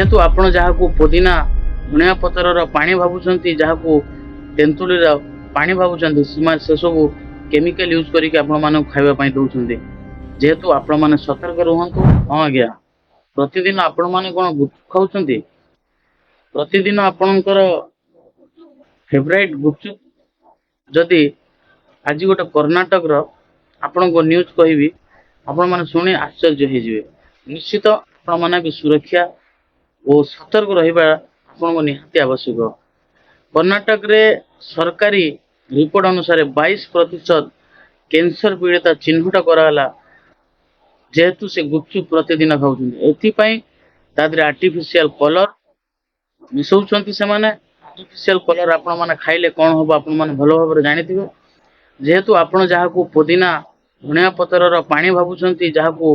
ଯେହେତୁ ଆପଣ ଯାହାକୁ ପୋଦିନା, ଧନିଆ ପତ୍ରର ପାଣି ଭାବୁଛନ୍ତି, ଯାହାକୁ ତେନ୍ତୁଳିର ପାଣି ଭାବୁଛନ୍ତି, ସେମାନେ ସେସବୁ କେମିକାଲ ୟୁଜ୍ କରିକି ଆପଣମାନଙ୍କୁ ଖାଇବା ପାଇଁ ଦେଉଛନ୍ତି। ଯେହେତୁ ଆପଣମାନେ ସତର୍କ ରୁହନ୍ତୁ। ହଁ ଆଜ୍ଞା, ପ୍ରତିଦିନ ଆପଣମାନେ କ'ଣ ଗୁପଚୁପ ଖାଉଛନ୍ତି? ପ୍ରତିଦିନ ଆପଣଙ୍କର ଫେଭରାଇଟ୍ ଗୁପଚୁପ ଯଦି, ଆଜି ଗୋଟେ କର୍ଣ୍ଣାଟକର ଆପଣଙ୍କ ନ୍ୟୁଜ୍ କହିବି, ଆପଣମାନେ ଶୁଣି ଆଶ୍ଚର୍ଯ୍ୟ ହେଇଯିବେ। ନିଶ୍ଚିତ ଆପଣମାନେ ବି ସୁରକ୍ଷା ଓ ସତର୍କ ରହିବା ଆପଣଙ୍କ ନିହାତି ଆବଶ୍ୟକ। କର୍ଣ୍ଣାଟକରେ ସରକାରୀ ରିପୋର୍ଟ ଅନୁସାରେ 22% କ୍ୟାନ୍ସର ପୀଡ଼ିତ ଚିହ୍ନଟ କରାଗଲା, ଯେହେତୁ ସେ ଗୁପଚୁପ ପ୍ରତିଦିନ ଖାଉଛନ୍ତି। ଏଥିପାଇଁ ତା ଦେହରେ ଆର୍ଟିଫିସିଆଲ କଲର ମିଶାଉଛନ୍ତି ସେମାନେ। ଆର୍ଟିଫିସିଆଲ କଲର ଆପଣମାନେ ଖାଇଲେ କ'ଣ ହବ, ଆପଣମାନେ ଭଲ ଭାବରେ ଜାଣିଥିବେ। ଯେହେତୁ ଆପଣ ଯାହାକୁ ପୋଦିନା, ଧନିଆ ପତ୍ରର ପାଣି ଭାବୁଛନ୍ତି, ଯାହାକୁ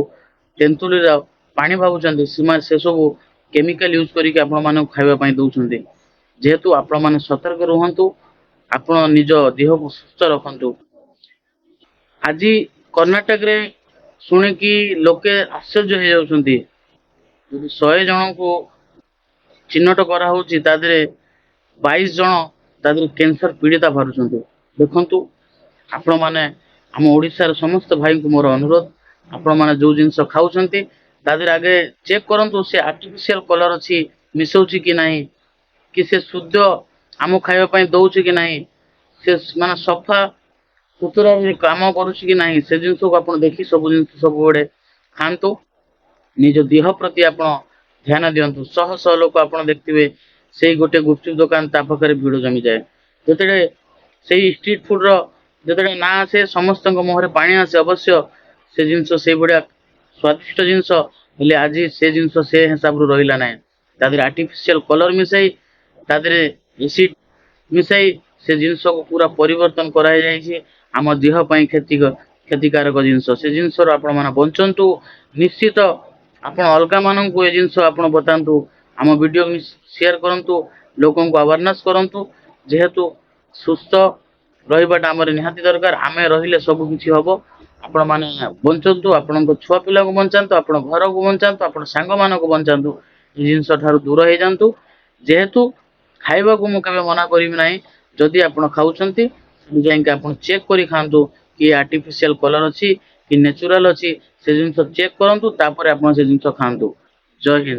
ତେନ୍ତୁଳିର ପାଣି ଭାବୁଛନ୍ତି, ସେମାନେ ସେସବୁ କେମିକାଲ ୟୁଜ୍ କରିକି ଆପଣମାନଙ୍କୁ ଖାଇବା ପାଇଁ ଦେଉଛନ୍ତି। ଯେହେତୁ ଆପଣମାନେ ସତର୍କ ରୁହନ୍ତୁ, ଆପଣ ନିଜ ଦେହକୁ ସୁସ୍ଥ ରଖନ୍ତୁ। ଆଜି କର୍ଣ୍ଣାଟକରେ ଶୁଣିକି ଲୋକେ ଆଶ୍ଚର୍ଯ୍ୟ ହେଇଯାଉଛନ୍ତି। ଯଦି 100 ଜଣଙ୍କୁ ଚିହ୍ନଟ କରାହଉଛି, ତା ଦେହରେ 22 ଜଣ ତା ଦେହରେ କ୍ୟାନ୍ସର ପୀଡ଼ିତା ବାହାରୁଛନ୍ତି। ଦେଖନ୍ତୁ ଆପଣମାନେ, ଆମ ଓଡ଼ିଶାର ସମସ୍ତ ଭାଇଙ୍କୁ ମୋର ଅନୁରୋଧ, ଆପଣମାନେ ଯେଉଁ ଜିନିଷ ଖାଉଛନ୍ତି, ତା ଦେହରେ ଆଗେ ଚେକ୍ କରନ୍ତୁ, ସେ ଆର୍ଟିଫିସିଆଲ କଲର ଅଛି ମିଶାଉଛି କି ନାହିଁ, କି ସେ ଶୁଦ୍ଧ ଆମକୁ ଖାଇବା ପାଇଁ ଦଉଛି କି ନାହିଁ, ସେ ମାନେ ସଫା ସୁତୁରାରେ କାମ କରୁଛି କି ନାହିଁ। ସେ ଜିନିଷକୁ ଆପଣ ଦେଖି ସବୁ ଜିନିଷ ସବୁବେଳେ ଖାଆନ୍ତୁ। ନିଜ ଦେହ ପ୍ରତି ଆପଣ ଧ୍ୟାନ ଦିଅନ୍ତୁ। ଶହ ଶହ ଲୋକ ଆପଣ ଦେଖିଥିବେ, ସେଇ ଗୋଟେ ଗୁପଚୁପ ଦୋକାନ, ତା ପାଖରେ ଭିଡ଼ ଜମିଯାଏ। ଯେତେବେଳେ ସେଇ ଷ୍ଟ୍ରିଟ୍ ଫୁଡର ଯେତେବେଳେ ନାଁ ଆସେ, ସମସ୍ତଙ୍କ ମୁହଁରେ ପାଣି ଆସେ। ଅବଶ୍ୟ ସେ ଜିନିଷ ସେଇଭଳିଆ ସ୍ୱାଦିଷ୍ଟ ଜିନିଷ। ହେଲେ ଆଜି ସେ ଜିନିଷ ସେ ହିସାବରୁ ରହିଲା ନାହିଁ। ତା ଦେହରେ ଆର୍ଟିଫିସିଆଲ କଲର ମିଶାଇ, ତା ଦେହରେ ଏସିଡ୍ ମିଶାଇ ସେ ଜିନିଷକୁ ପୁରା ପରିବର୍ତ୍ତନ କରାଯାଇଛି। ଆମ ଦେହ ପାଇଁ କ୍ଷତିକାରକ ଜିନିଷ। ସେ ଜିନିଷରୁ ଆପଣମାନେ ବଞ୍ଚନ୍ତୁ। ନିଶ୍ଚିତ ଆପଣ ଅଲଗା ମାନଙ୍କୁ ଏ ଜିନିଷ ଆପଣ ବତାନ୍ତୁ। ଆମ ଭିଡ଼ିଓ ସେୟାର କରନ୍ତୁ, ଲୋକଙ୍କୁ ଆୱାରନେସ୍ କରନ୍ତୁ। ଯେହେତୁ ସୁସ୍ଥ ରହିବାଟା ଆମର ନିହାତି ଦରକାର। ଆମେ ରହିଲେ ସବୁ କିଛି ହବ। ଆପଣମାନେ ବଞ୍ଚନ୍ତୁ, ଆପଣଙ୍କ ଛୁଆ ପିଲାଙ୍କୁ ବଞ୍ଚାନ୍ତୁ, ଆପଣ ଘରକୁ ବଞ୍ଚାନ୍ତୁ, ଆପଣ ସାଙ୍ଗମାନଙ୍କୁ ବଞ୍ଚାନ୍ତୁ। ଏ ଜିନିଷ ଠାରୁ ଦୂର ହେଇଯାଆନ୍ତୁ। ଯେହେତୁ ଖାଇବାକୁ ମୁଁ କେବେ ମନା କରିବି ନାହିଁ। ଯଦି ଆପଣ ଖାଉଛନ୍ତି, ସେଠି ଯାଇକି ଆପଣ ଚେକ୍ କରି ଖାଆନ୍ତୁ କି ଆର୍ଟିଫିସିଆଲ କଲର ଅଛି କି ନ୍ୟାଚୁରାଲ ଅଛି। ସେ ଜିନିଷ ଚେକ୍ କରନ୍ତୁ, ତାପରେ ଆପଣ ସେ ଜିନିଷ ଖାଆନ୍ତୁ। ଜୟ ହିନ୍ଦ।